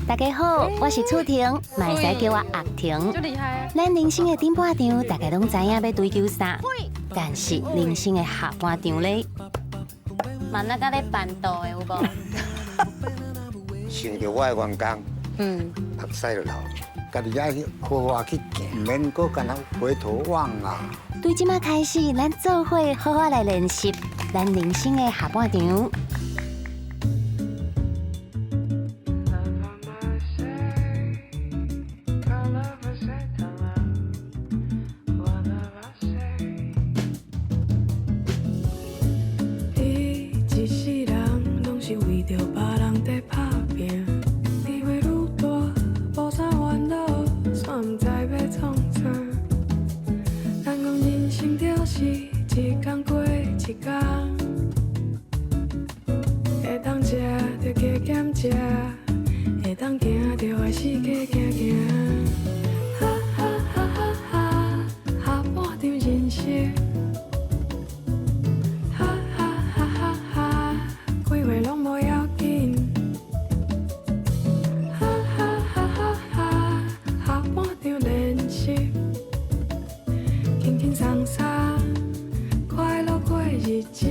大家好，我是楚婷，嘛會使叫我阿婷。咱人生的頂半場，大家攏知影欲追求啥，但是人生的下半場咧，嘛那個咧辦桌的有無？想著我的員工，目屎就流，家己愛好好去行，毋免閣干焦回頭望啊。對這馬開始，咱做伙好好來練習咱人生的下半場。你一世人攏是為著別人在打拼，機會愈大，無啥煩惱，煞毋知欲創啥。人講人生就是一工過一工，會當食就加減食，會當行就愛四界行行。哈哈哈哈哈，下半場人生。哈哈哈哈哈，幾歲攏無要緊。哈哈哈哈哈，下半場練習，輕輕鬆鬆，快樂過日子。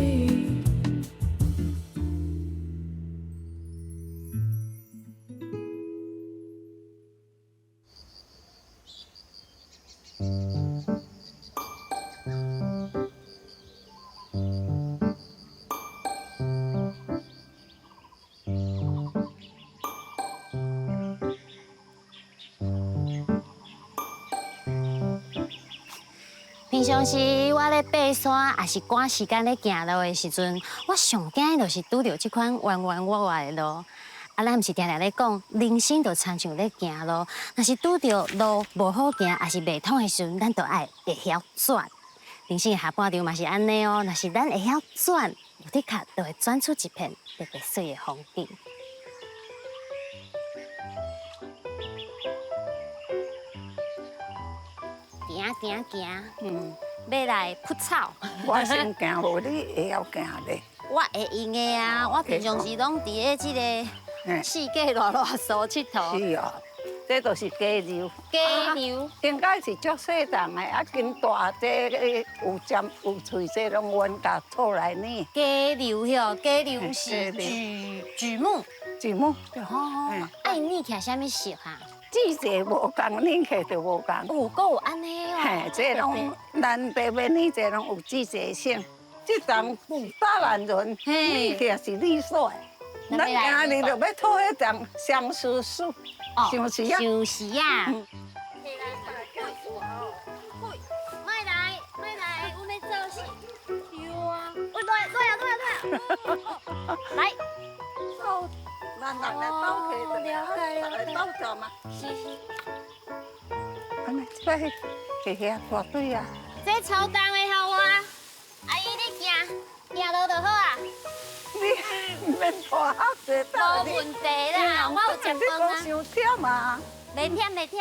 平常時我咧爬山，抑是趕時間咧行路的時陣，我上驚的就是拄著這款彎彎彎彎的路。啊，咱毋是定定咧講，人生就親像咧行路，若是拄著路無好行，抑是袂通的時陣，咱就愛會曉轉。人生的下半場嘛是按呢哦，若是咱會曉轉，的確就會轉出一片特別媠的風景。行行行，欲來撲草。我先行，無你會曉行咧。我會用的啊，我平常時攏佇咧這個四界賴賴踅𨑨迌。是哦，這就是雞柳。雞柳應該是足細檔的，啊，真大這個有針有喙，這攏阮共做來呢。雞柳嗬，雞柳是櫸櫸木。櫸木。哦，啊，伊捏起來啥物色啊？籽濟無仝，捏起就無仝。有閣有按呢哦。嘿，這攏咱白白捏這攏有籽濟性。這層打爛人，捏起來是利索的。咱今日就欲討彼層相思樹，相思啊。相思啊。莫來，莫來，阮咧做事。對啊。喂，來來啊，來啊，來啊。來。咱人來鬥起，來鬥做嘛。是。按呢，這個是遐大隊啊。這超重的予我，阿姨你行，行路就好啊。你毋免拖遐濟。無問題啦，我有食飯啊。你講傷忝啊？袂忝袂忝。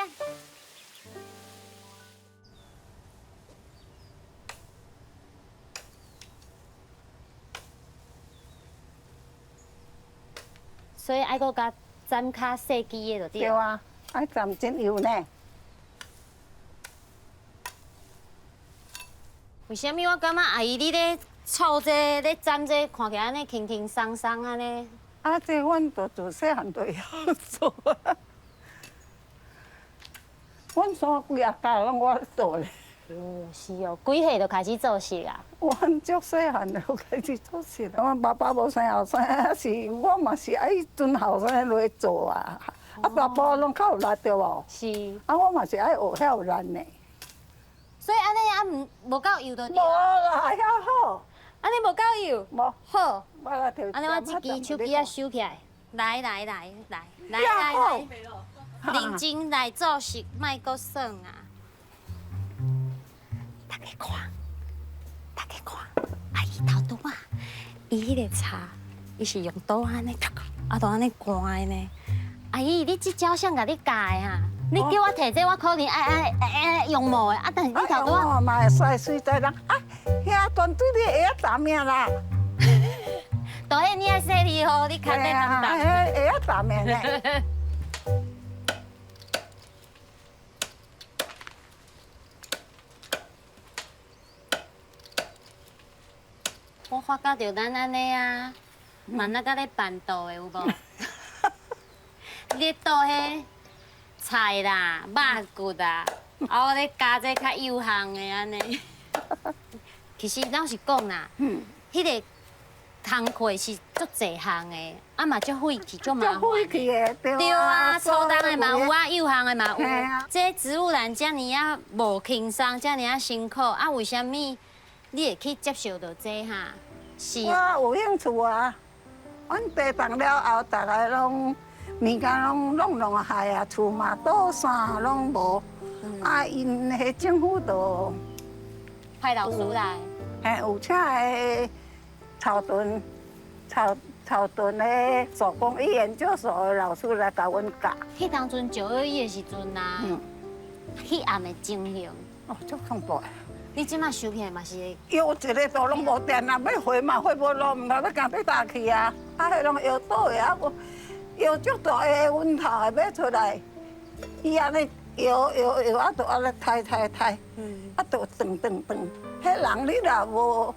所以愛閣共斬較細支的就對。對啊，愛斬真幼呢。為啥物我感覺阿姨你咧湊這咧斬這，看起來按呢輕輕鬆鬆按呢？啊，這阮都自細漢就會曉做啊。阮三幾仔家攏我做咧。哦，是哦，幾歲就開始做穡啊？阮足細漢就開始做穡，阮爸爸無生後生，是我嘛是愛陣後生落做啊。啊，爸爸攏較有力對無？是。啊，我嘛是愛學遐有力呢。所以按呢啊，毋無夠油就對。無啦，遐好。按呢無夠油。無。好。我來提。按呢我這支手機仔收起來。來來來來來來來，認真來做穡，莫閣耍啊！大家看，大家看，阿姨頭拄仔，伊彼個柴，伊是用刀按呢，啊，就按呢摜的呢。阿姨，你這招誰共你教的啊？你叫我提這，我可能愛愛愛用毛的，啊，但是你頭拄仔嘛會使隨在人啊，遐團隊你會曉斬命啦。導演你愛細膩吼，你牽得重重。會曉擔的呢。我發覺著咱按呢啊，嘛若佮咧辦桌的有無？你倒彼菜啦、肉骨啦，啊我咧加這較幼項的按呢。其實老實講啦，彼個工課是足濟項的，啊嘛足費氣、足麻煩。足費氣的，對啊，粗重的嘛有啊，幼項的嘛有。這植物籃遮爾仔無輕鬆，遮爾仔辛苦，啊為啥物你會去接受著這哈？是。我有興趣啊！阮爸放了後，逐个攏物件攏弄弄害啊，厝嘛倒啥攏無。啊，𪜶彼政府就派老師來。嘿，有請彼草屯草草屯的手工藝研究所的老師來共阮教。彼當陣9·21的時陣啊，彼暗的情形。哦，足恐怖的。你這馬想起來嘛是會。搖一个都攏無電啊，欲回嘛回無路，毋知欲行佗搭去啊！啊，彼攏搖倒的啊，無搖足大个阮頭的欲出來，伊按呢搖搖搖啊，就按呢抬抬抬，啊，就轉轉轉。彼人你若無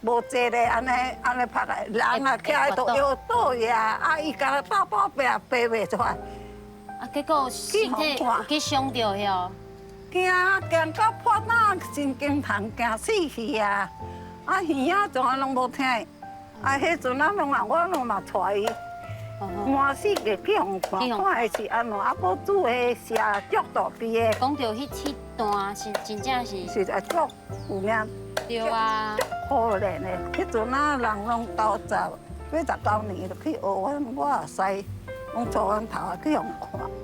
無坐咧，按呢按呢拍來，人啊徛佇就搖倒呀，啊，伊敢若打破壁爬袂出來。啊，結果身體有去傷著遐。驚驚到破膽，神經痛，驚死去啊！啊，耳仔怎啊攏無聽，啊，彼陣啊攏啊，我攏嘛帶伊，滿四界去予看，看伊是按怎，啊，閣煮彼蛇足大隻的。講著彼段是真正是。實在足有影。對啊。足可憐的，彼陣啊人攏89年就去學，我也使。攏做阮頭去予看，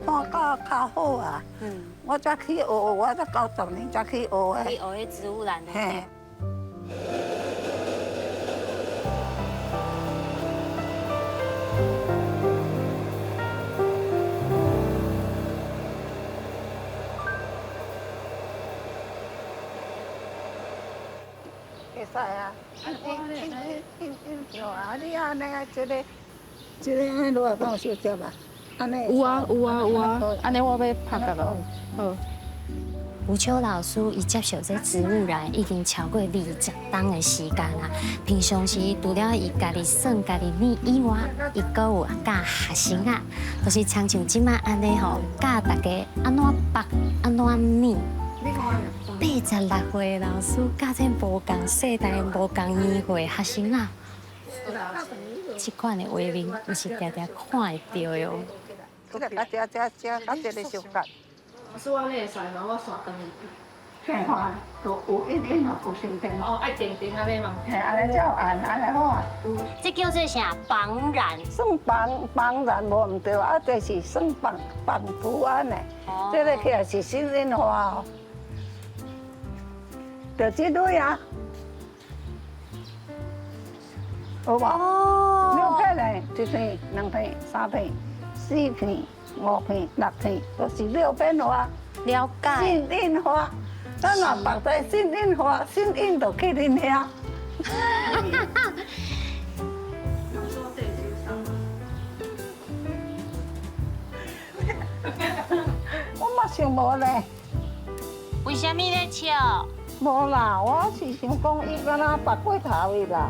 看甲較好啊！我才去學，我才90年才去學的。去學彼植物籃的。嘿。會使啊！啊，你按呢這个。這個按呢落來幫我小接吧，按呢。有啊有啊有啊，按呢我欲拍甲咯。好。吳秋老師伊接受這植物籃已經超過20冬的時間啦。平常時除了伊家己算、家己捏以外，伊閣有教學生仔，就是親像這馬按呢吼，教大家按怎縛、按怎捏。86歲的老師教這無仝世代、無仝年歲學生仔。這款的畫面，毋是定定看會著的哦。啊，這這這，啊，這个小格。老師，我按呢會使嗎？我線斷去。看看，都有一點有先定。哦，愛定定按呢嘛。嘿，按呢才有按，按呢好啊。這叫做啥？綁染。算綁綁染無毋對，啊，這是算綁綁圖案的。哦。這个起來是金銀花哦。就這類啊。有無？六片嘞，一片、兩片、三片、四片、五片、六片，都是六片花。了解。金銀花，咱若縛在金銀花，金銀就去恁遐。我嘛想無咧。為啥物咧笑？無啦，我是想講伊敢若縛過頭去啦。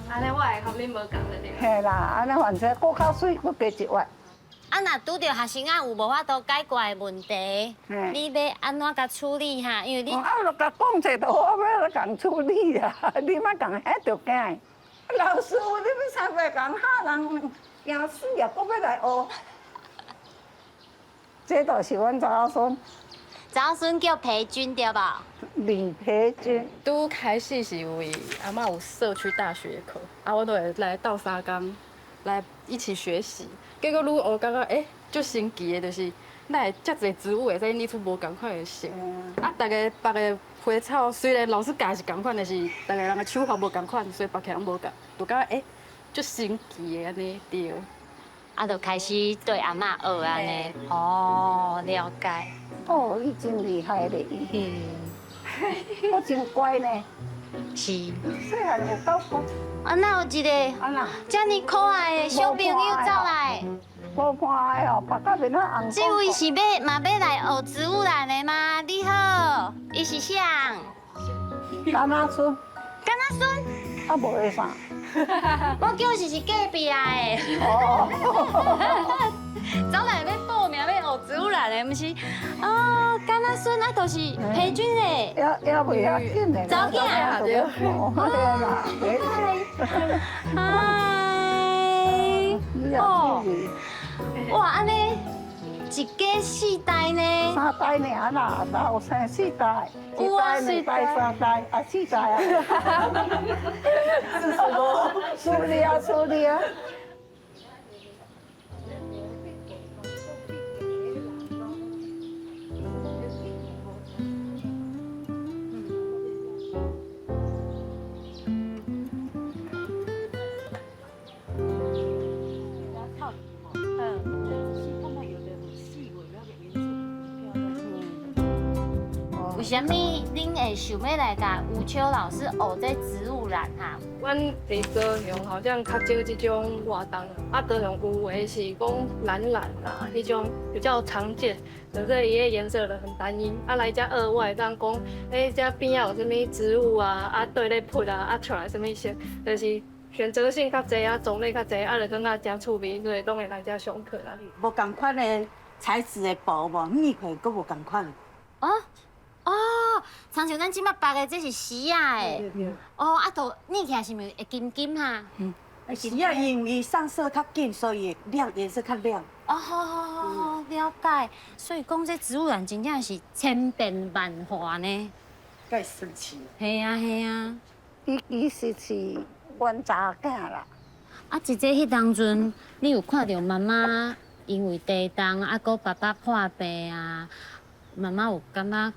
按呢我會佮恁無仝著對。嘿啦，按呢反正閣較媠，閣加一月。啊，若拄著學生仔有無法度解決的問題，你欲按怎共處理哈？因為你啊，就共講者就好，欲來共處理啊！你莫共彼著驚。老師，你欲三擺共嚇人驚死啊，閣欲來學。這就是阮查某孫。查某孫叫培君對無？李培君。拄開始是因為阿嬤有社區大學課，啊，我都會來鬥相共，來一起學習。結果愈學感覺欸，足神奇的，就是哪會遮濟植物會使捏出無仝款的色。啊，逐个縛的花草雖然老師教是仝款，但是逐个人的手法無仝款，所以縛起來攏無仝，就感覺欸，足神奇的按呢對。啊，就開始對阿嬤學按呢。哦，了解。哦，伊真厲害咧！我真乖呢。是。细汉有够讲。啊，哪有一个遮爾可愛的小朋友走來？無看的哦，白甲面仔紅。這位是欲嘛欲來學植物染的嗎？你好，伊是誰？敢若孫。敢若孫？啊，無的啥？我叫是是隔壁的。哦。走來欲報名欲學植物染的，毋是？哦，敢若孫啊，就是裴軍的。也也袂要緊的。查某囝。對啦。嗨。哦。哇，按呢一家四代呢？三代爾啦，哪有生四代？一代、兩代、三代，啊四代啊。處理啊，處理啊。為啥物恁會想欲來共吳秋老師學這植物染哈？阮佇高雄好像較少這種活動，啊，高雄有的是講藍染啦，彼種比較常見，就是伊的顏色就很單一。啊，來遮額外當講，欸，這邊仔有啥物植物啊，啊，對咧潑啊，啊，出來啥物色，就是選擇性較濟啊，種類較濟，啊，就感覺誠趣味，所以攏會來遮上課啦。無仝款的材質的布無，染起閣無仝款。哦。哦，親像咱這擺縛的這是絲仔的，哦，啊，都染起來是毋是會金金哈？嗯，絲仔因為伊上色較緊，所以會亮，顏色較亮。哦，好好好好，了解。所以講這植物染真正是千變萬化呢。蓋神奇。係啊係啊。伊其實是阮查囝啦。啊，姐姐彼當陣，你有看著媽媽因為地動，啊，閣爸爸破病啊，媽媽有感覺？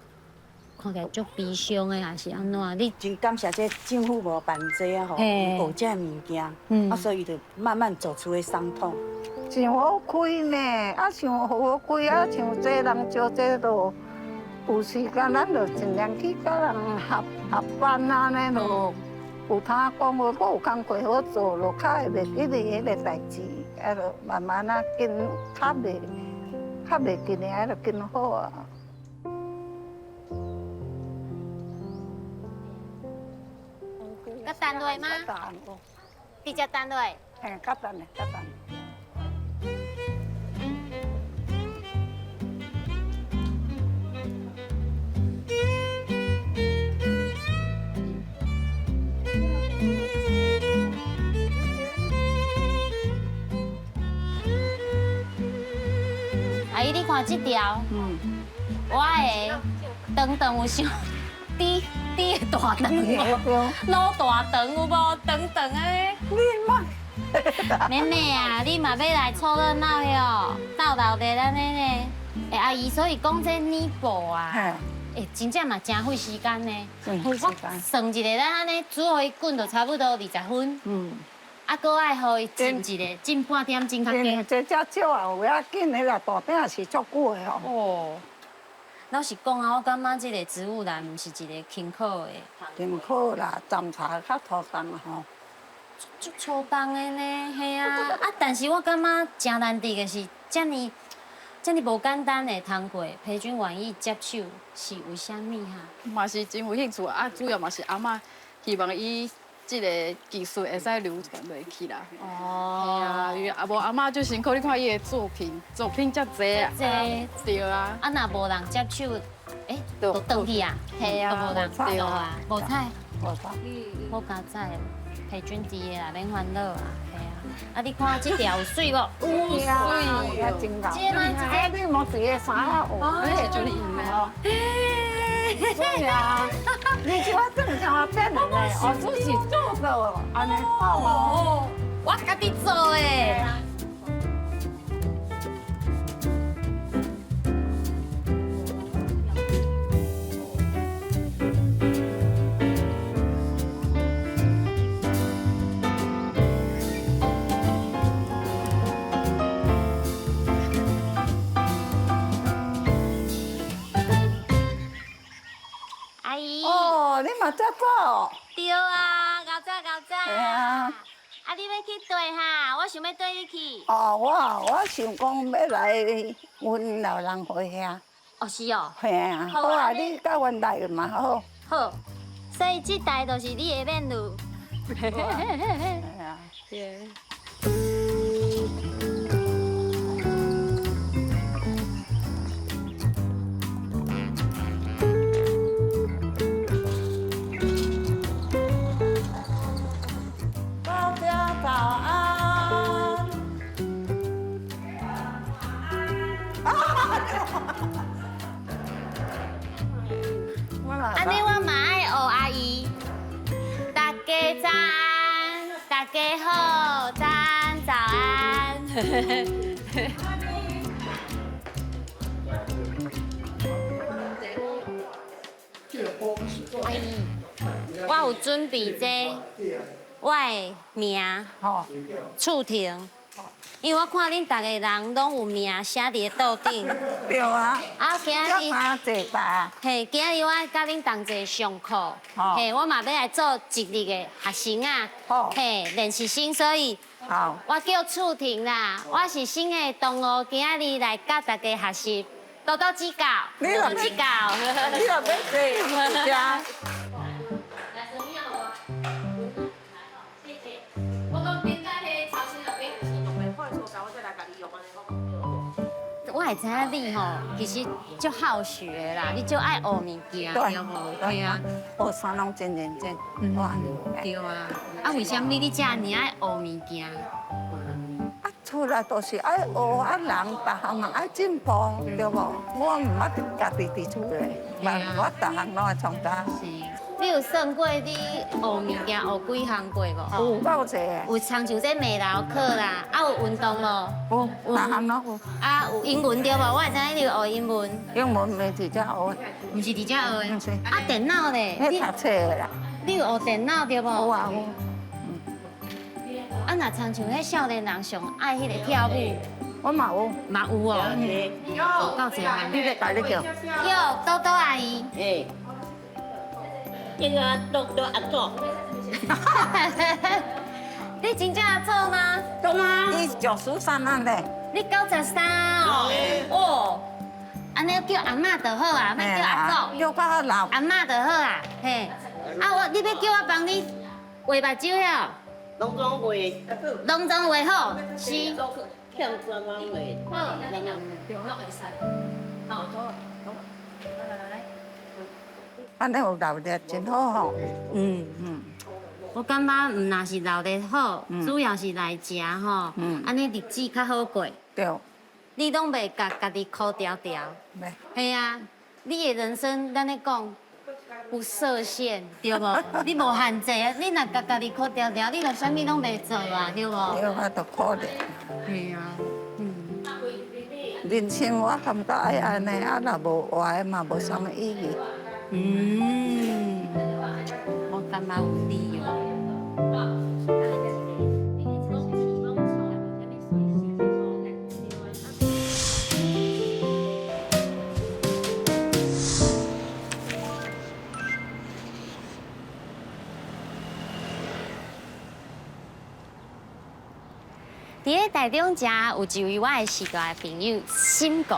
看起來足悲傷的，還是按怎？你真感謝這政府無辦這啊吼，學這物件，啊，所以伊就慢慢走出彼傷痛。想好開呢，啊想好開啊，像這人招這都有時間，咱就盡量去佮人合合班啊，呢就有通講無，閣有工課好做，就較會袂記得彼個代誌，啊，就慢慢啊，緊較袂記得，啊，就緊好啊。佮等落嗎？直接等落。嘿，較等的，較等。阿姨，你看這條，我的長長有傷低。低的大腸，老大腸有無？長長的。你莫。妹妹啊，你嘛欲來湊熱鬧喲？鬥鬧熱按呢呢？欸，阿姨，所以講這染布啊，欸，真正嘛誠費時間呢。真費時間。算一下，咱按呢煮予伊滾，就差不多20分。啊，閣愛予伊浸一下，浸半點鐘較緊。這遮少啊，有影緊，彼個大餅是足久的哦。老實講啊，我感覺這個植物染毋是一個輕苦的。辛苦啦，斟茶較粗重吼。足粗重的呢，嘿啊！啊，但是我感覺誠難得的是，遮爾遮爾無簡單的工課，裴軍願意接手是為啥物哈？嘛是真有興趣啊，主要嘛是阿嬤希望伊這個技術會使流傳落去啦。哦。嘿啊，因為啊無阿嬤就辛苦，你看伊的作品，作品遮濟啊。濟。對啊。啊，若無人接手，欸，就斷去啊。嘿啊。無人做啊，無彩。無彩。好佳哉，裴軍佇的啦，免煩惱啊。嘿啊。啊，你看這條有媠無？有媠。也真𠢕。這嗎？這你莫佇個衫仔學。這是就你的哦。對啊，你這我正常變的，我自己做的，按呢哦，我家己做的。阿姨。哦，你嘛這做？對啊，𠢕早𠢕早。係啊。啊，你欲去佗哈？我想欲綴你去。哦，我想講欲來阮老人會遐。哦，是哦。嘿啊，好啊，你佮阮來嘛好。好，所以這台就是你的免路。係啊。對。大家早安。按呢我嘛愛學阿姨。大家早安，大家好，早安早安。阿姨，我有準備這我的名，厝婷，因為我看恁逐个人攏有名寫佇個桌頂。對啊。啊，今日這吧。嘿，今日我愛佮恁同齊上課。嘿，我嘛欲來做一日的學生啊。嘿，練習生，所以。好。我叫厝婷啦，我是新的同學，今日來佮大家學習，多多指教，多多指教。你若欲坐遮。我會知影你吼，其實足好學的啦，你足愛學物件，對無？對啊，學啥攏真認真。對啊。啊，為啥物你遮爾愛學物件？啊，出來就是愛學，啊人逐項嘛愛進步，對無？我毋捌家己佇厝內，我逐項攏愛創造。是。你有算過你學物件學幾項過無？有夠濟。有親像這美勞課啦，啊有運動無？有，逐項攏有。啊有英文對無？我會知影你有學英文。英文袂佇遮學。毋是佇遮學的。啊電腦咧？彼讀冊的啦。你有學電腦對無？有啊有。啊若親像彼少年人上愛彼個跳舞。我嘛有。嘛有哦。有。夠濟項。你咧共你叫。叫多多阿姨。欸。這個多多阿祖，你真正阿祖嗎？對嗎？你93啊咧？你93哦。哦，按呢叫阿嬤就好啊，莫叫阿祖。叫較老。阿嬤就好啊，嘿。啊我，你欲叫我幫你畫目睭了？攏總畫。攏總畫好，是。欠專門畫。好。好。按呢有鬧熱真好吼。嗯嗯，我感覺毋若是鬧熱好，主要是來食吼，按呢日子較好過。對。你攏袂共家己苦牢牢。袂。嘿啊，你的人生咱咧講有設限，對無？你無限制啊！你若共家己苦牢牢，你就啥物攏袂做啊，對無？對，我就苦咧。嘿啊。人生我感覺愛按呢，啊若無活的嘛無啥物意義。嗯，我感覺有理哦。佇咧台中遮有一位我的時代朋友沈哥，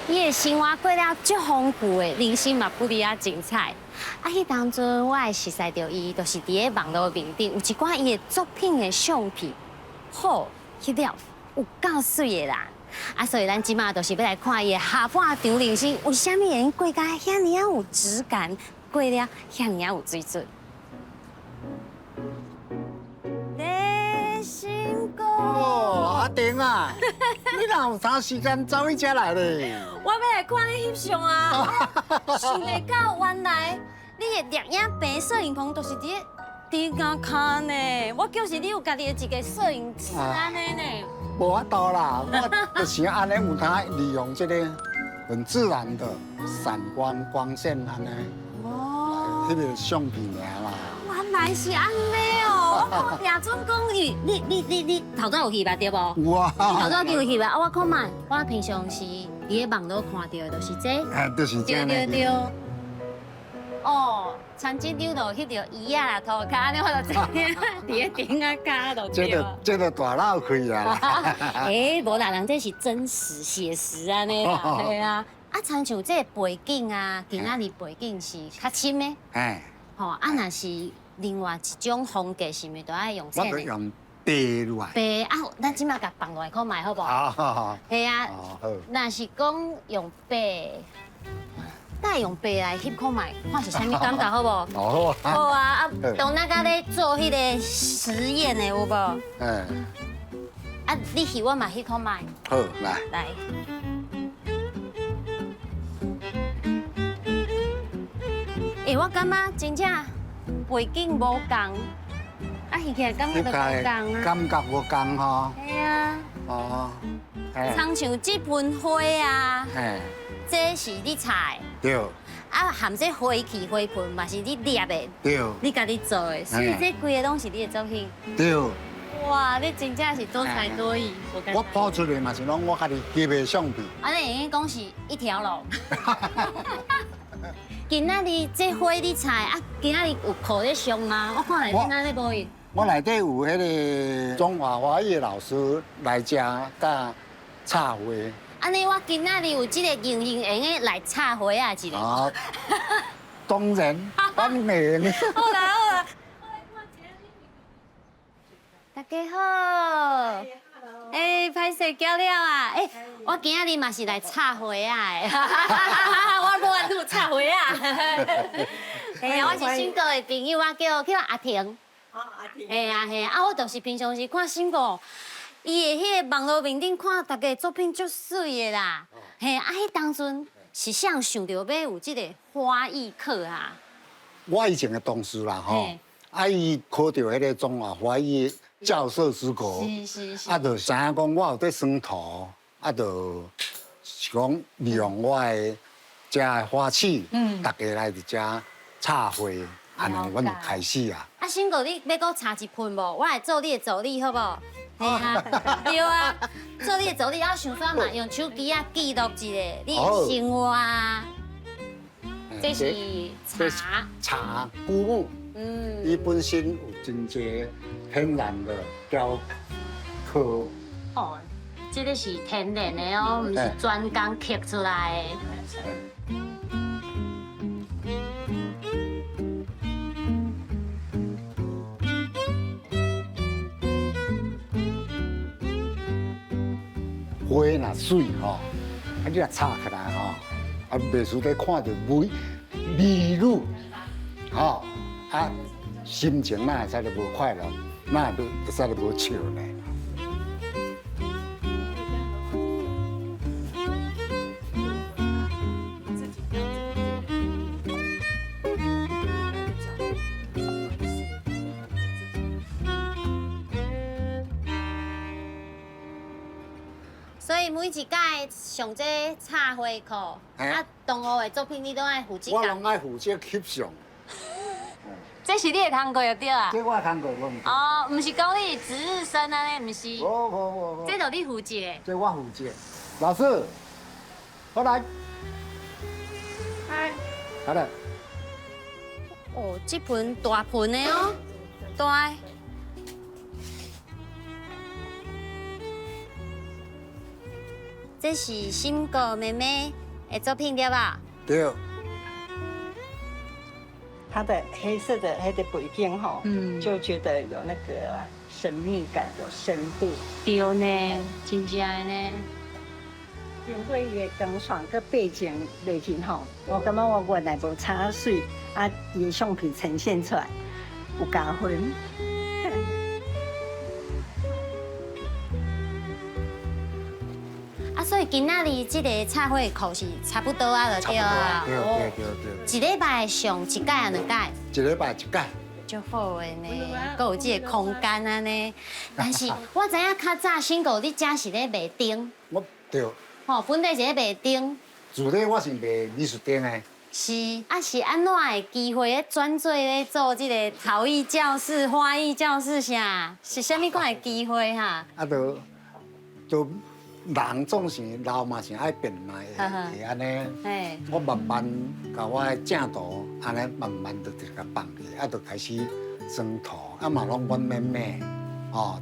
伊的生活過了足豐富的，人生嘛不離仔精彩。啊，彼當陣我會熟似著伊，就是佇咧網路面頂有一寡伊的作品的相片，好，翕了有夠媠的啦。啊，所以咱這馬就是欲來看伊的下半場人生，為啥物會過甲遐爾仔有質感，過了遐爾仔有水準。哦，阿婷啊，你哪有啥時間走去遮來咧？我欲來看你翕相啊！想袂到原來你的攝影棚、攝影棚都是佇咧豬仔跤呢。我就是你有家己的一個攝影師按呢呢。無法度啦，我就是按呢有通利用這個很自然的閃光光線按呢，哦，翕個相片爾啦。原來是按呢哦！我看定準講伊，你頭早有去吧？對無？有啊。你頭早有去吧？啊，我看覓，我平常時佇咧網路看著的，就是這。啊，就是這。對對對。哦，田这张就翕著椅仔啦，涂跤呢，我就知影佇咧顶仔跤就这對。就這就大鬧開啊！欸，無啦，人這是真實寫實按呢啦，係啊。啊，親像這個背景啊，今仔日背景是較深的，吼，啊，若是另外一種風格，是毋是都愛用淺的？我就用白落來。白啊，咱這馬共放落來看覓好無？啊，係啊。好。若是講用白，咱用白來翕看覓，看是啥物感覺好無？好啊。好啊，啊，當咱甲咧做彼個實驗的有無？嗯。啊，你翕我嘛翕看覓。好，來。來。欸，我感覺真正背景無仝，啊，翕起來感覺就無仝啊。感覺無仝吼。係啊。哦。親像這盆花啊，這是你插的。對。啊，含這花器花盆嘛是你捏的。對。你家己做的，所以這規个攏是你的作品。對。哇，你真正是多才多藝。我拋出來嘛是攏我家己翕的相片。按呢會用講是一條龍。今仔日這花你採啊？今仔日有課咧上嗎？我看內底哪咧無用。我內底有彼个中華花藝的老師來遮教插花。按呢，我今仔日有這個榮幸，會用來插花啊一个。啊，當然，當然。好啦好啦。大家好。欸，歹勢叫了啊！欸，我今仔日嘛是來插花啊的，我無法度插花啊。欸，我是新哥的朋友，我叫阿婷。阿婷。嘿啊嘿啊，啊我就是平常時看新哥，伊的彼个網路面頂看大家作品足媠的啦。嘿，啊，彼當陣是啥想著欲有這個花藝課啊？我以前的同事啦吼，啊伊考著彼个中華花藝教授資格，啊，就知影講我有佇耍圖，啊，就是講利用我的遮的花器，大家來佇遮插花，按呢，阮就開始啊。啊，新哥，你欲閣插一盆無？我來做你的助理，好無？嘿啊，對啊，做你的助理，啊，想煞嘛，用手機仔記錄一下你的生活啊。這是茶，茶古木。嗯，伊本身有真濟天然的雕刻。哦，這个是天然的哦，毋是專工刻出來的。花若媠吼，啊你若插起來吼，啊袂輸咧看著美美女，吼。啊，心情哪會使得無快樂，哪會使得無笑呢？所以每一屆上這插花課，啊，同學的作品你都愛負責。我攏愛負責翕相。這是你的工課就對啊。這我的工課無毋對。哦，毋是講你值日生按呢，毋是。無無無。這就你負責。這我負責。老師，過來。嗨。好來。哦，這盆大盆的哦，大。這是新哥妹妹的作品對吧？對。它的黑色的彼个背景吼，就覺得有那個神秘感，有深度。對呢，真正的呢。經過伊的光線佮背景落去吼，我感覺我原來無插媠，啊，伊的相片呈現出來有加分。啊，所以今仔日這个插花課是差不多啊，就對啊。對對對對。一禮拜上一屆啊，兩屆？一禮拜一屆。足好的呢，閣有這个空間按呢。但是我知影較早新哥你遮是咧賣燈。我對。吼，本來是咧賣燈。自咧我是賣美術燈的。是啊，是按怎的機會咧轉做咧做這个陶藝教室、花藝教室啥？是啥物款的機會哈？啊，就人總是老嘛是愛變嘛，會按呢。我慢慢共我的正途按呢慢慢就直共放去，啊，就開始裝土，啊嘛攏阮妹妹，哦，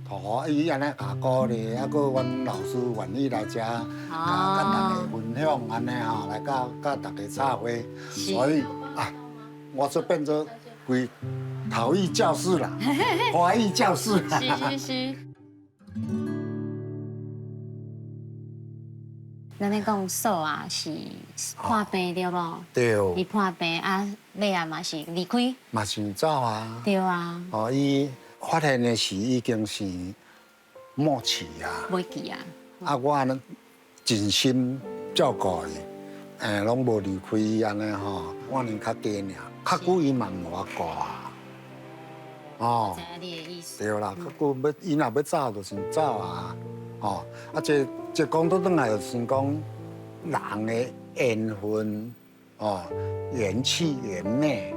塗伊按呢共鼓勵，啊，閣阮老師願意來遮，共佮大家分享按呢吼，來佮佮大家插花，所以啊，我就變做規陶藝教室啦，花藝教室啦。是是是。咱咧講嫂啊，是破病對無？對。伊破病啊，尾仔嘛是離開。嘛是走啊。對啊。哦，伊發現的時已經是末期啊。尾期啊。啊，我按呢盡心照顧伊，攏無離開伊按呢吼，半年較低爾，較久伊嘛毋予我顧啊。哦。知影你的意思。對啦，較久欲伊若欲走就是走啊。哦，啊，這講倒轉來就是講人的緣分，哦，緣起緣滅，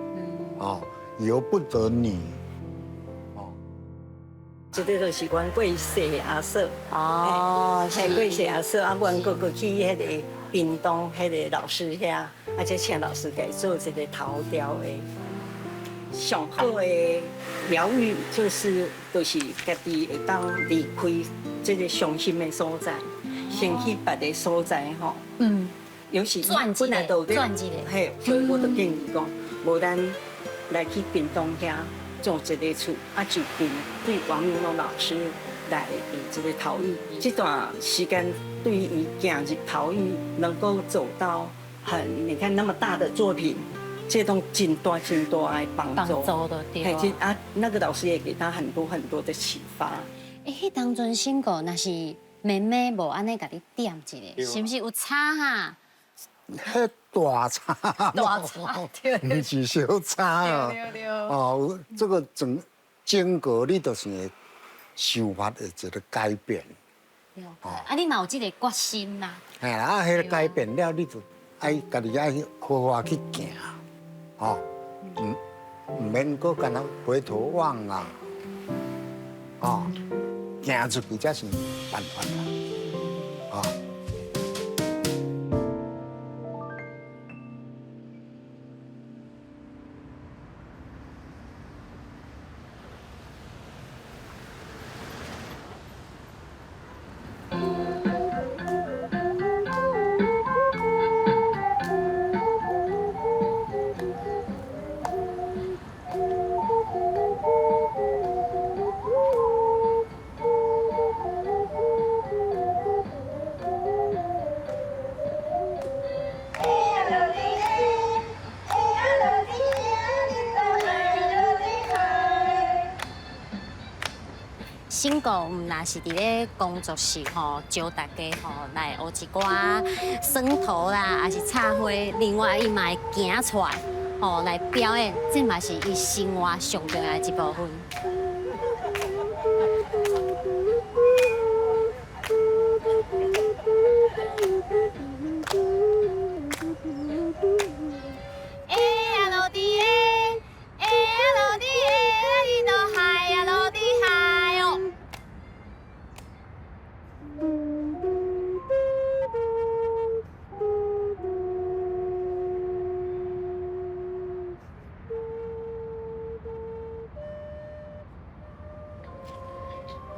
哦，由不得你，哦。這個就是阮過世阿嫂，哦，是過世阿嫂，啊，阮閣閣去彼个屏東彼个老師遐，啊，才請老師共做一个頭雕的。上好的療癒就是家己會當離開這個傷心的所在，先去別个所在吼。嗯，尤其本來就咧，嘿，所以我就建議講，無咱來去屏東遐做一个厝，啊，就近對王明龍老師來這個陶藝。這段時間對於伊行入陶藝，能夠走到很，你看那麼大的作品。這種真大真大的幫助，幫助就對啊，那個老師也給他很多很多的啟發。欸，彼當陣新哥若是妹妹無按呢共你點一下，是毋是有差哈？彼大差，大差，對，毋是小差啊。哦，這個整個你就是會想法會一個改變。哦，啊，你嘛有這個決心啦。嘿啦，啊，彼個改變了，你就愛家己愛好好去行。哦，毋免閣干焦回頭望啊！哦，行出去才是辦法啦！哦。新哥毋若是佇咧工作室吼，招大家吼來學一寡耍圖啦，抑是插花，另外伊嘛會行出來吼來表演，這嘛是伊生活上重要的一部分。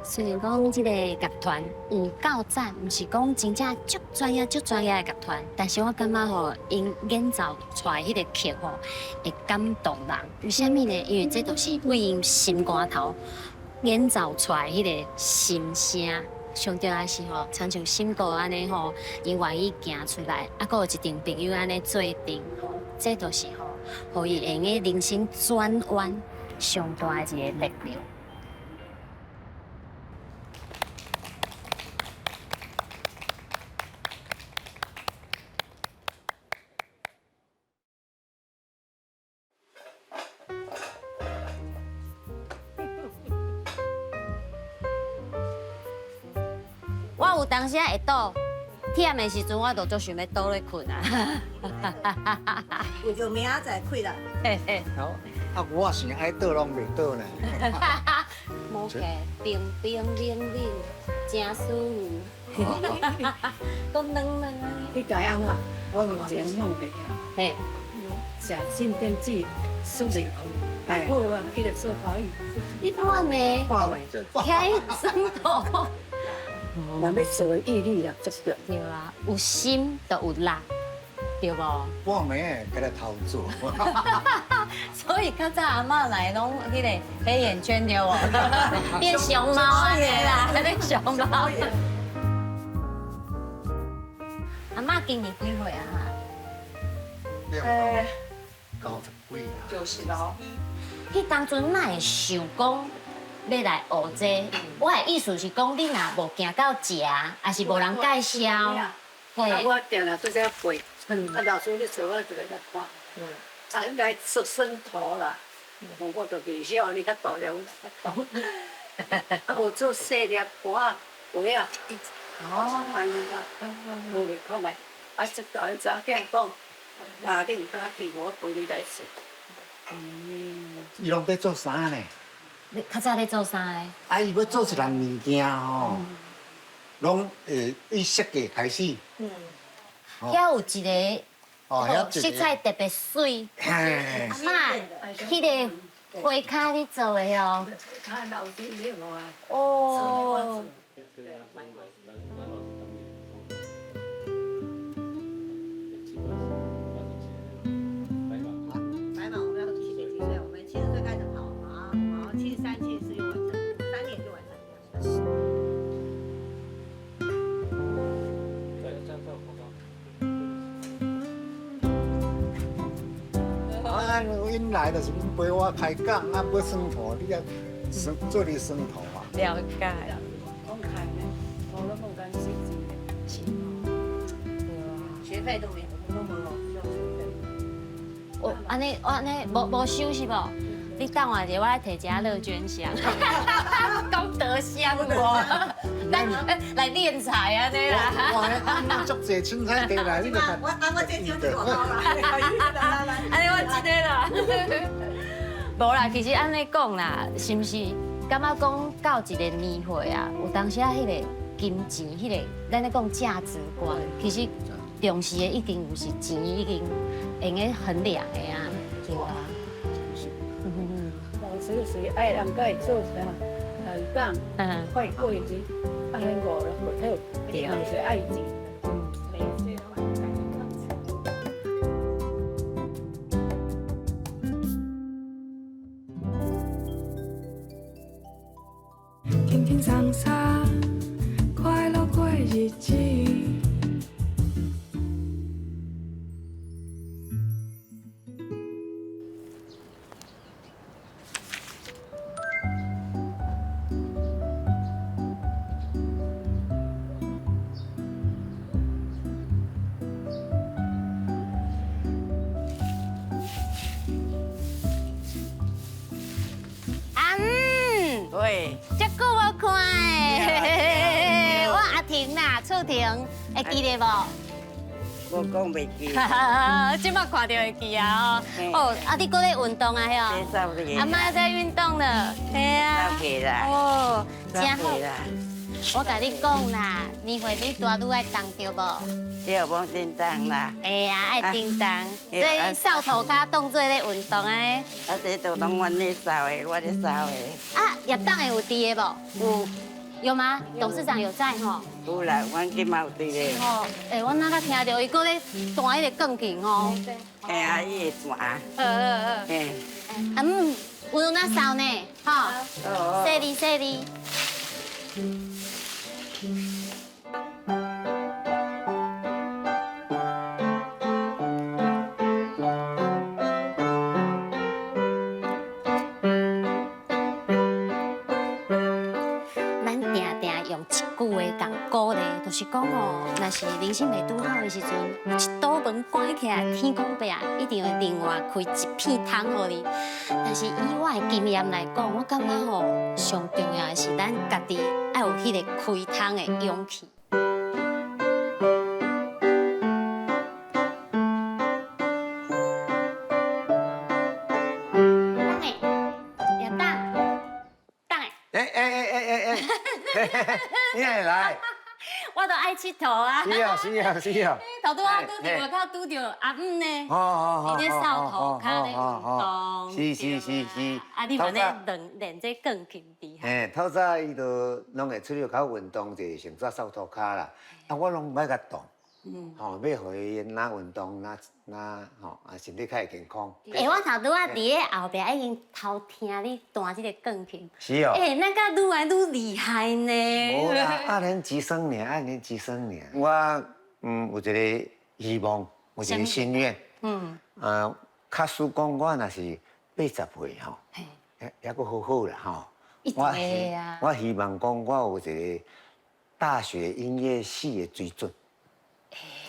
雖然講這個樂團有夠讚，毋是講真正足專業、足專業的樂團，但是我感覺吼，𪜶演奏出來彼個曲吼，會感動人。為啥物呢？因為這都是為𪜶心肝頭演奏出來彼個心聲。上重要是吼，親像新哥按呢吼，𪜶願意行出來，啊，閣有一陣朋友按呢做陣吼，這都是吼，予伊會用得人生轉彎上大的一個力量。我有當時會倒，忝的時陣我就足想欲倒咧睏啊。為著明仔載開啦。嘿嘿。好，啊，我想愛倒攏袂倒呢。無計，冰冰冷冷，真舒服。講軟軟啊。你知影啊？我目前弄袂啊。嘿。食進電子輸入去，好啊，去咧做口語。你半暝？半暝。起耍图。若欲做毅力啊，足够。對啊，有心就有力，對無？半暝會起來偷做。所以較早阿嬤來攏彼個黑眼圈對無？變熊貓按呢啦，變熊貓。阿嬤今年幾歲啊？90幾啊。 96。彼當陣哪會想講欲來學這個？我的意思是講，你若無行到遮，也是無人介紹。啊，我定定做這背，啊，老師咧做，我就來看。啊，來做耍圖啦，我就袂曉，你較大粒，我較大。啊，無做細粒箔仔，箔仔。哦，按呢啦，無袂看覓。啊，這大查某囝講，啊，你毋敢去，我陪你來做。伊攏欲做啥呢？你較早咧做啥咧？啊，伊欲做一項物件吼，攏會以設計開始。遐有一個。哦，色彩特別媠。阿嬤，彼個花跤你做的哦。哦。來嘛，我們要70幾歲，我們70歲開始跑，然後73、74就完成，3年就完成。啊，𪜶來就是𪜶陪我開講，啊，欲耍圖，你啊耍做你耍圖啊。了解。講開呢，我攏無關係錢。學費都沒，我們都沒有收學費。我按呢，我按呢，無收是無？你等我一下，我來提一下樂捐箱，講德香無？來斂財按呢啦。哇，足濟凊彩地來，你就我我這就這個啦。按呢我這個啦。無啦，其實按呢講啦，是毋是感覺講到一個年歲啊，有當時啊，彼個金錢，彼個咱咧講價值觀，其實重視的已經毋是錢，已經會用衡量的啊，對啊。老師是愛人家做啥，來講，快過日，按呢五六個體，毋是愛錢。輕輕鬆鬆，快樂過日子。阿姆，喂，這久無看的，我阿婷啦，翠婷，會記得無？我講袂記。這擺看著會記啊！哦，啊，你閣咧運動啊？遐，阿嬤在運動了，嘿啊。哦，真好。我共你講啦，年歲愈大愈愛動對無？對，無叮當啦。哎呀，愛叮當，所以掃塗跤當做咧運動啊。啊，這都攏阮咧掃的，我咧掃的。啊，葉董的有佇的無？有，有嗎？董事長有在吼？有啦，阮今嘛有佇咧。哦，欸，我哪甲聽著伊閣咧彈彼個鋼琴吼。嘿啊，伊會彈。嘿。啊嗯，有哪掃呢？吼。細膩細膩。咱定定用一句話共鼓勵，就是講哦，若是人生袂拄好的時陣，有一道門關起來，天公伯啊，一定會另外開一片窗予你。但是以我的經驗來講，我感覺吼，上重要的是咱家己愛有彼個開窗的勇氣。等下，葉董，等下。欸，你哪會來？我都愛𨑨迌啊。是啊是啊是啊。頭拄仔拄著外口拄著阿姆呢，伊咧掃塗跤咧運動。是是是是。啊，你嘛咧練練這鋼琴厲害。嘿，透早伊就攏會出去較運動者，先做掃塗跤啦。啊，我攏欲共動。吼，欲予伊若運動，若若吼，啊，身體較會健康。欸，我頭拄仔佇咧後壁已經偷聽你彈這個鋼琴。是哦。欸，咱敢愈來愈厲害呢。無啦，愛練幾生年，愛練幾生年。我有一個希望，有一個心願。假使講我若是80歲吼，抑閣好好啦吼。我希望講我有一個大學音樂系的水準。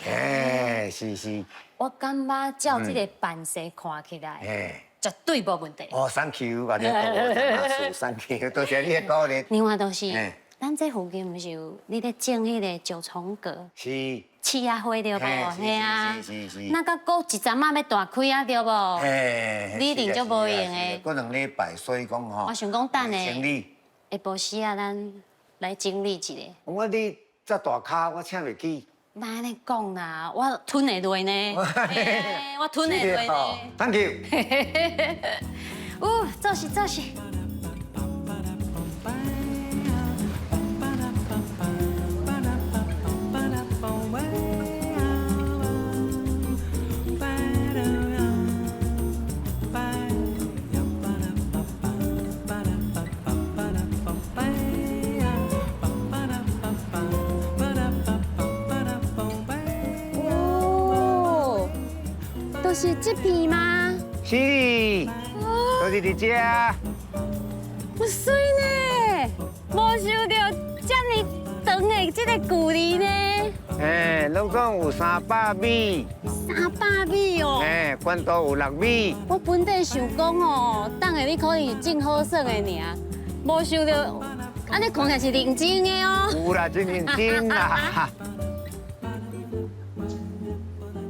欸，是是。我感覺照這個扮勢看起來，絕對無問題。哦，Thank you，阿你多謝，Thank you，多謝你的鼓勵。另外就是，咱這附近毋是有你咧種彼個石松果？是。刺仔花對無？嘿啊。是是。那閣過一陣仔欲大開啊，對無？嘿。你一定足無閒的。過兩禮拜，所以講吼。我想講等下，下晡時啊，咱來整理一下。我你這大跤，我請袂起。莫按呢講啦，我吞會落呢，我吞會落呢。 Thank you。有，做事做事。是這片嗎？是，就是佇這。有媠呢，無想著這麼長的這個距離呢。欸，攏總有300米。300米哦。欸，懸度有6米。我本底想講哦，等下你可能種好耍的爾，無想著，按呢看起來是認真的哦。有啦，真認真啦。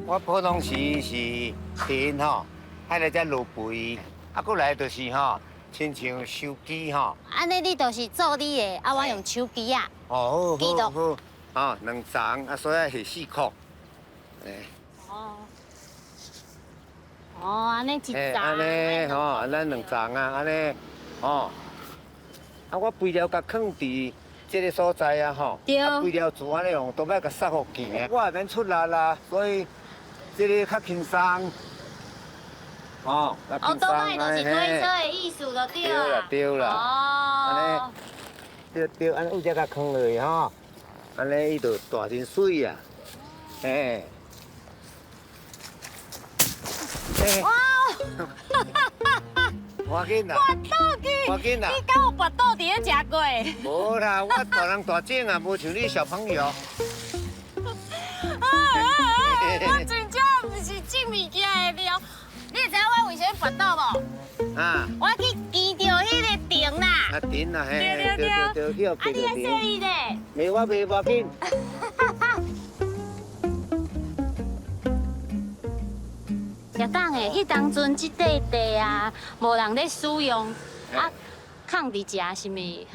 我普通時是田吼，愛來遮落肥，啊，閣來就是吼，親像手機吼。按呢你就是做你的，啊，我用手機啊。哦，好，好，好，兩層啊，所以愛下4箍。哦。哦，按呢一層。按呢吼，按呢兩層啊，按呢，吼。啊，我肥料共囥佇這個所在啊，吼。對。啊，肥料自按呢用，都欲共撒予墘，我也免出力啦，所以。這個較輕鬆，哦，哦，都擺就是推車的意思就對啦。對啦，對啦。哦。按呢，對對，按呢有遮共囥落去吼，按呢伊就大真媠啊，嘿。哇！我緊啦！跋倒去！我緊啦！你敢有跋倒佇咧食過？無啦，我大人大種啊，無像你小朋友。我真正毋是種物件的料，你會知影我為啥物跋倒無？啊！我去墘著彼個藤啦。啊藤啦，嘿，對對對，去予啊，你愛說伊咧？袂，我袂無緊。也講的，彼當陣這塊地啊，無人咧使用，啊，空佇遮是毋？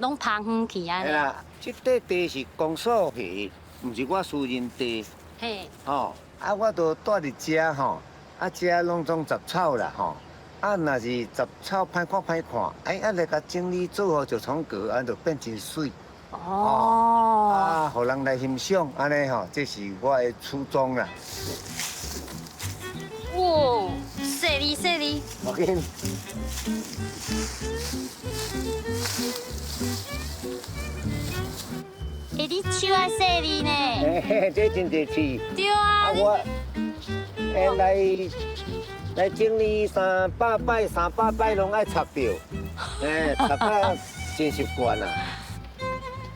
攏芳遠去啊？嘿啦，這塊地是公所的，毋是我私人地。嘿，吼，啊，我都住佇遮吼，啊，遮攏總雜草啦吼，啊，若是雜草歹看歹看，哎，啊來共整理做好石窗閣，啊，就變真媠。哦。啊，予人來欣賞，按呢吼，這是我的初衷啦。哇，細膩細膩。無緊。欸，你手愛細膩呢？嘿，這真濟刺。對啊。啊，我來整理300擺、300擺攏愛插著，欸，插到真習慣啦。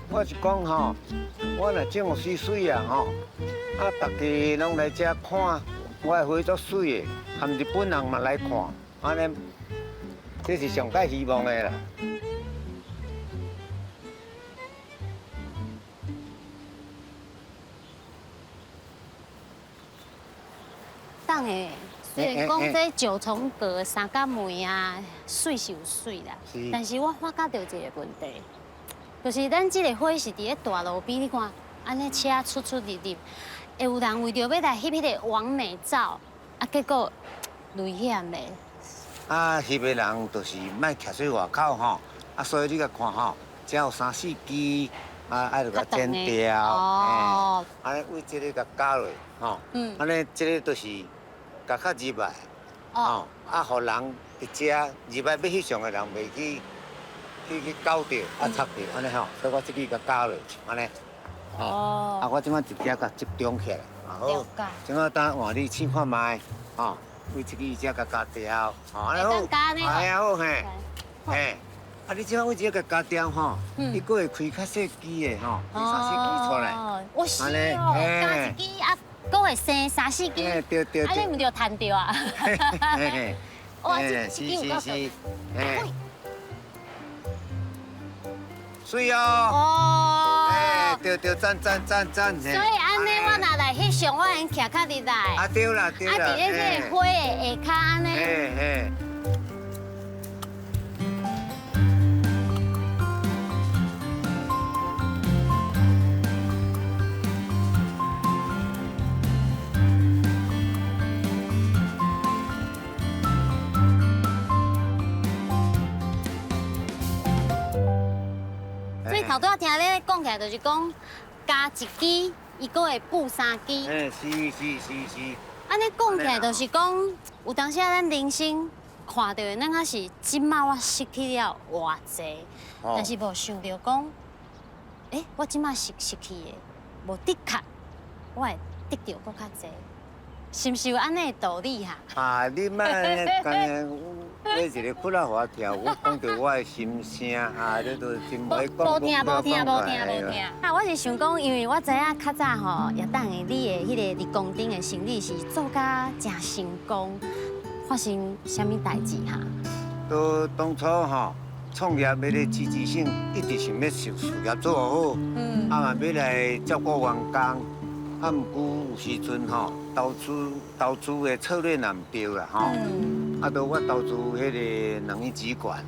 我是講吼，我若種予媠媠啊吼，啊，大家攏來遮看，我的花足媠的，含日本人嘛來看，按呢，這是上蓋希望的啦。等下，虽然讲这石窗阁三角梅啊，媠是有媠啦，但是我发觉著一个问题，就是咱这个花是佇咧大路边，你看，按呢車出出入入，會有人為著欲來翕彼个網美照，啊，結果危險的。啊，翕的人就是莫徛出外口吼，啊，所以你共看吼，遮有三四支，啊，愛著共剪掉，哦，按呢為這个共加落，吼，按呢這个就是共較入來，哦，啊，予人佇遮入來欲翕相的人袂去去攪著，啊，插著，按呢吼，所以我這支共加落，按呢，哦，啊，我這擺一支共集中起來，好，這擺等換你試看覓，吼。為這支遮共加掉，吼，按呢好，哎呀好嘿，嘿，啊你這擺為這个共加掉吼，伊閣會開較細支的吼，開三四支出來。哦，是哦，加一支啊，閣會生三四支，對對對，啊你毋著趁著啊？哇，這是是是，嘿，媠哦。哦。哎，對對，讚讚讚讚。所以按呢，我若來翕相，我會徛較入來。啊對啦對啦。啊，佇咧這個花的下跤按呢。嘿嘿。所以頭拄仔聽你講起來，就是講加一支，伊閣會補三支。欸，是是是是。按呢講起來，就是講有當時啊，咱人生看著的，咱敢是這馬我失去了偌濟，但是無想著講，欸，我這馬失去的，無的確，我會得著閣較濟，是毋是有按呢的道理哈？啊，你莫按呢，你一个窟仔互跳，我講著我的心聲啊，你都真袂講。無聽無聽無聽無聽。啊，我是想講，因為我知影較早吼，也等的你的彼个佇工頂的生意是做甲誠成功，發生啥物代誌哈？都當初吼創業彼个積極性，一直想欲事業做好，啊嘛欲來照顧員工，啊毋過有時陣吼投資的策略若毋對啦吼。啊，都我投資彼个能源集團，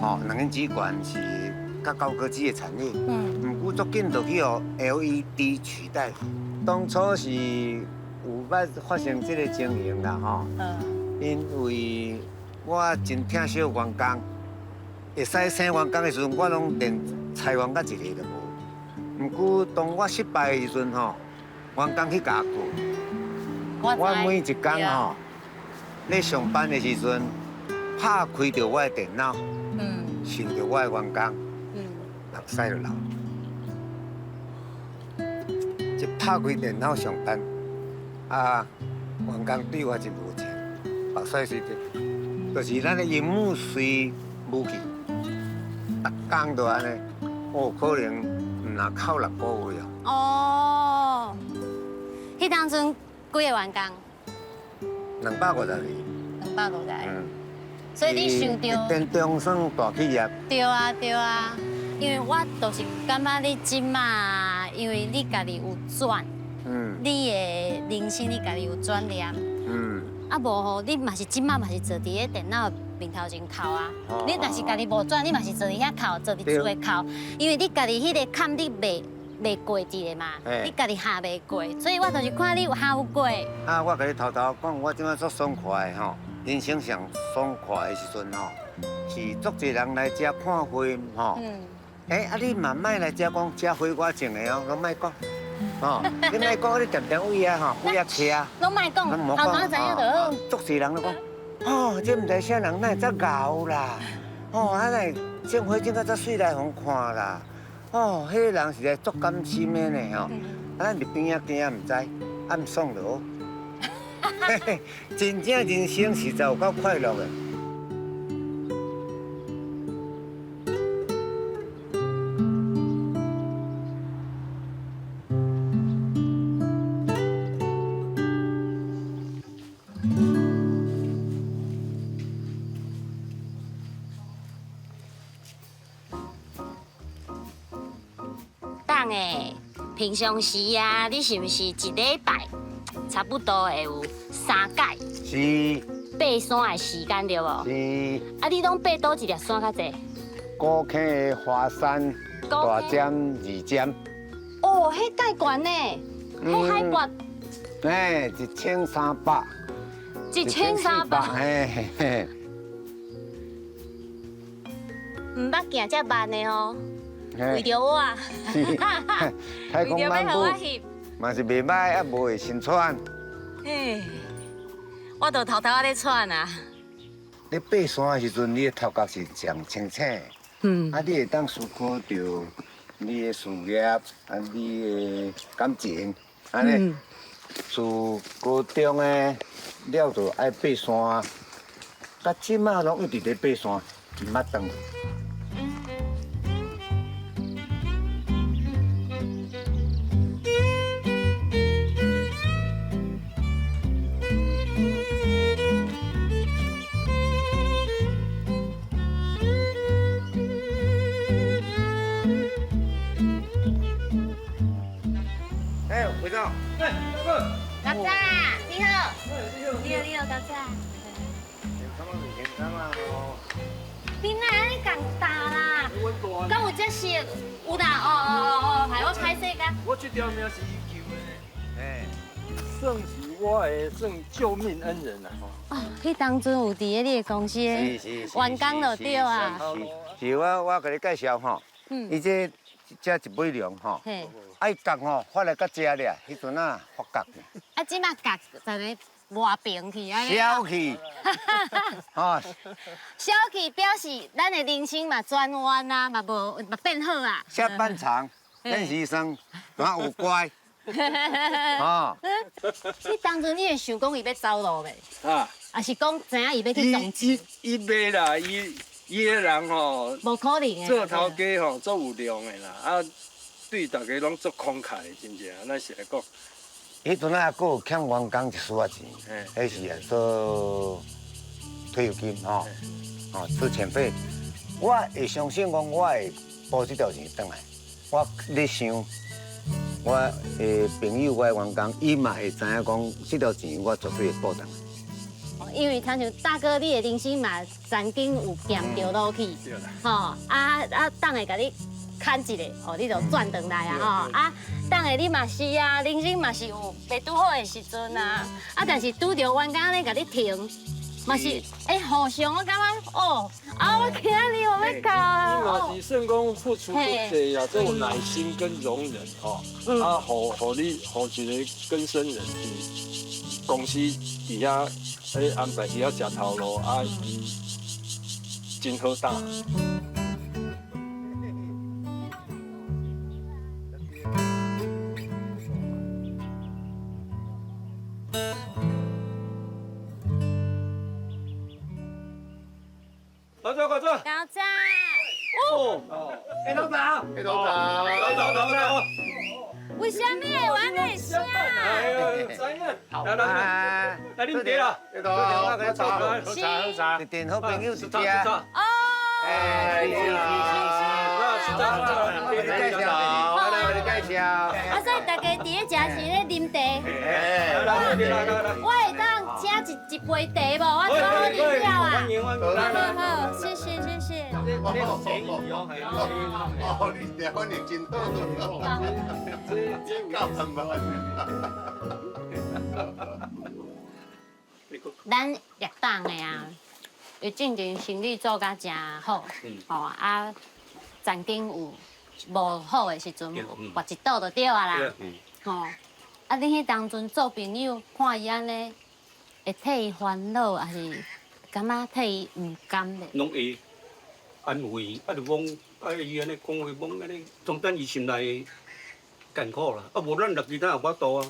吼，能源集團是較高科技的產業，毋過足緊就去予 LED 取代。當初是有捌發生這个情形啦，吼，因為我真疼惜員工，會使請員工的時陣，我攏連裁員甲一个都無。毋過當我失敗的時陣，吼，員工去共我告，我每一工吼。咧上班的時陣，拍開著我的電腦，想著我的員工，目屎就流。一拍開電腦上班，啊，員工對我真無情，目屎隨滴，就是咱的螢幕隨無去，逐工都按呢，哦，可能毋若扣6個月哦。哦，彼當陣幾个員工？250个。250个。所以你想著。电中算大企业。對啊對啊，因為我就是感覺你這馬，因為你家己有轉，你的人生你家己有轉念，啊無吼，你嘛是這馬嘛是坐佇咧電腦面頭前哭啊。你若是家己無轉，你嘛是坐佇遐哭，坐佇厝內哭，因為你家己彼個坎你袂過佇的嘛，你家己下袂過，所以我就是看你有下有過。啊，我共你偷偷講，我這馬足爽快的吼，人生上爽快的時陣吼，是足濟人來遮看花吼。欸，啊你嘛莫來遮講，遮花我種的哦，攏莫講，吼，你莫講，你恬恬位啊吼，位啊徛。攏莫講，頭先知影就好。足濟人攏講，哦，這毋知啥人，哪會遮𠢕啦？哦，啊哪會種花種甲遮媠來予人看啦？哦，彼个人實在足甘心的呢吼，啊，咱佇邊仔行毋知，按爽就好。真正人生實在有夠快樂的。平常時啊，你是毋是一禮拜差不多會有3擺？是。爬山的時間對無？是。啊，你攏爬佗一粒山較濟？古坑的華山、大尖、二尖。哦，哦，彼蓋懸呢，彼海拔。哎，1300。1300。嘿嘿。毋捌行遮慢的哦，為著我。太空漫步嘛是袂歹，啊無會先喘。嘿，我都偷偷仔咧喘啊。你爬山的時陣，你的頭殼是上清醒。嗯。啊，你會當思考著你的事業，啊，你的感情，按呢。自高中的了就愛爬山，到這馬攏一直咧爬山，毋捌斷。哎，回長。哎，大哥。老早，你好。你好，你好，老早。你哪按呢共打啦？敢有這事？有啦，哦哦哦哦，害我歹勢甲。我這條命是伊救的。哎，算是我的算救命恩人啦。哦，彼當陣有佇咧你的公司的員工就對啊。是，我共你介紹吼，伊這這一尾龍吼，啊伊角吼發來到這咧，彼陣啊發角。啊，這馬角在咧磨平去啊。消去，吼。消去表示咱的人生嘛轉彎啊，嘛無嘛變好啊。下半場練習生，敢有乖。哦。你當陣你會想講伊欲走路袂？啊。抑是講知影伊欲去種植？伊袂啦，伊伊个人吼，無可能的。做頭家吼，足有量的啦，啊，對大家攏足慷慨的，真正，咱實來講。彼陣啊，閣有欠員工一絲仔錢，彼是啊做退休金吼，哦，資遣費。我會相信講，我會補這條錢轉來。我咧想，我的朋友，我的員工，伊嘛會知影講，這條錢我絕對會補轉來。因為親像大哥，你的人生嘛曾經有行著路去，吼啊啊，等下共你牽一下，哦，你就轉轉來啊，吼啊，等下你嘛是啊，人生嘛是有袂拄好的時陣啊，啊，但是拄著員工咧共你停，嘛是欸互相我感覺哦，啊，我今仔日我欲到啊，你嘛是算講付出足濟啊，這種耐心跟容忍吼，啊，予你予一個更生人佇公司佇遐。欸，安排伊遐食頭路，啊，伊真好打。老早，老早。老早。哦。哎，老早。哎，老早。老早，老早。為啥物會有按呢聲？哎，知影。來來來，來啉茶啦。喝茶，喝茶，喝茶。一陣好朋友一家。哦。哎，是是是。我給你介紹，來來，我給你介紹。啊，所以大家佇咧食是咧啉茶。我會當請一杯茶無？我拄好啉了啊。好好，謝謝謝謝。哦，你這反應真好。這夠坦白。咱立黨的啊，伊進前生意做甲誠好，吼啊，曾經有無好的時陣，跋一倒就對啊啦，吼啊，你彼當陣做朋友，看伊按呢，會替伊煩惱，抑是感覺替伊毋甘咧？攏會安慰，啊就講，啊伊按呢講話，講按呢，總等伊心內艱苦啦。啊無咱六其他也無法度啊，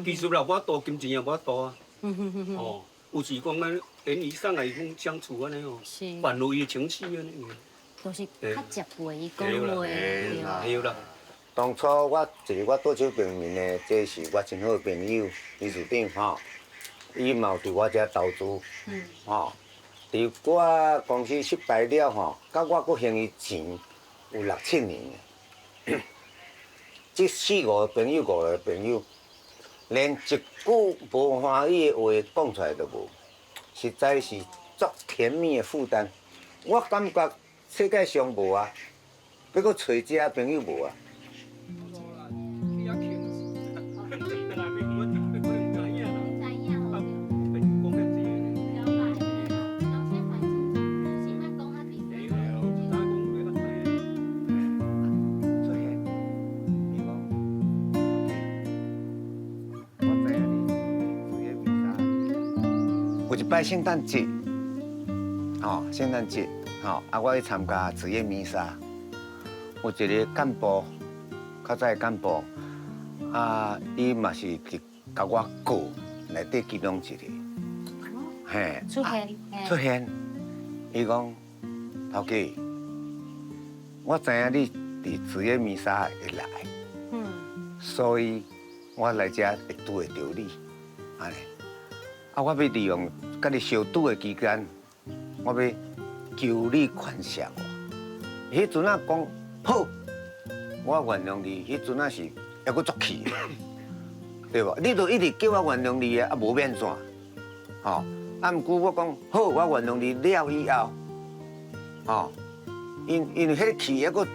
技術也無法度，金錢也無法度啊。哦，有時講咱言語上來講相處按呢哦，挽留伊情緒按呢。就是較接話伊講話。對啦。當初我一個我左手邊面的，這是我真好的朋友，理事長吼，伊嘛有佇我遮投資，吼，佇我公司失敗了吼，佮我閣還伊錢有六七年。這四五個朋友，五個朋友，連一句無歡喜的話講出來都無，實在是足甜蜜的負擔。我感覺世界上無啊，欲閣揣遮朋友無啊。一擺聖誕節，吼，聖誕節，吼，啊，我去參加子夜彌撒，有一個幹部，較早的幹部，啊，伊嘛是佇共我告內底其中一個，嘿，出現，出現，伊講，頭家，我知影你佇子夜彌撒會來，所以我來遮會拄會著你，按呢，啊，我欲利用佮你相拄的期間，我欲求你寬恕我。彼陣仔講好，我原諒你，彼陣仔是猶閣足氣的，對無？你都一直叫我原諒你的，啊，無欲按怎？吼，啊，毋過我講好，我原諒你了以後，吼，因為彼個氣猶閣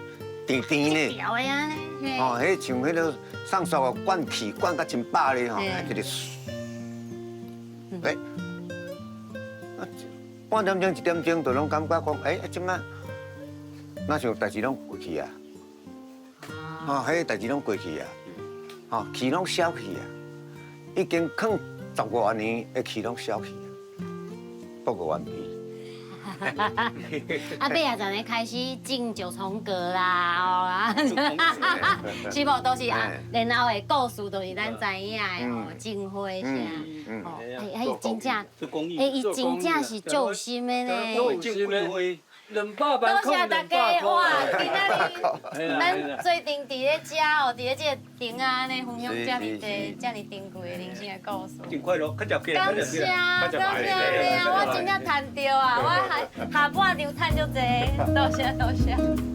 甜甜呢。調的啊，哦，彼像彼個上煞灌氣灌甲真飽咧吼，一直，欸，啊，半點鐘一點鐘就攏感覺講，欸，這擺，若像代誌攏過去啊，哦，彼個代誌攏過去啊，吼，氣攏消去啊，已經囥十外年的氣攏消去啊，報告完畢。啊，八仔十年開始種石蔥果啦，哦啊，是無都是啊，然後的故事都是咱知影的吼，種花啥，哦，欸，伊真正，欸，伊真正是足有心的呢。種200萬，多謝大家哇！今仔日咱做陣佇咧遮哦，佇咧這個亭仔按呢分享遮爾濟、遮爾珍貴的人生的故事。真快樂，較食起來，感謝感謝，我真正趁著啊！我下下半場趁足濟，多謝多謝。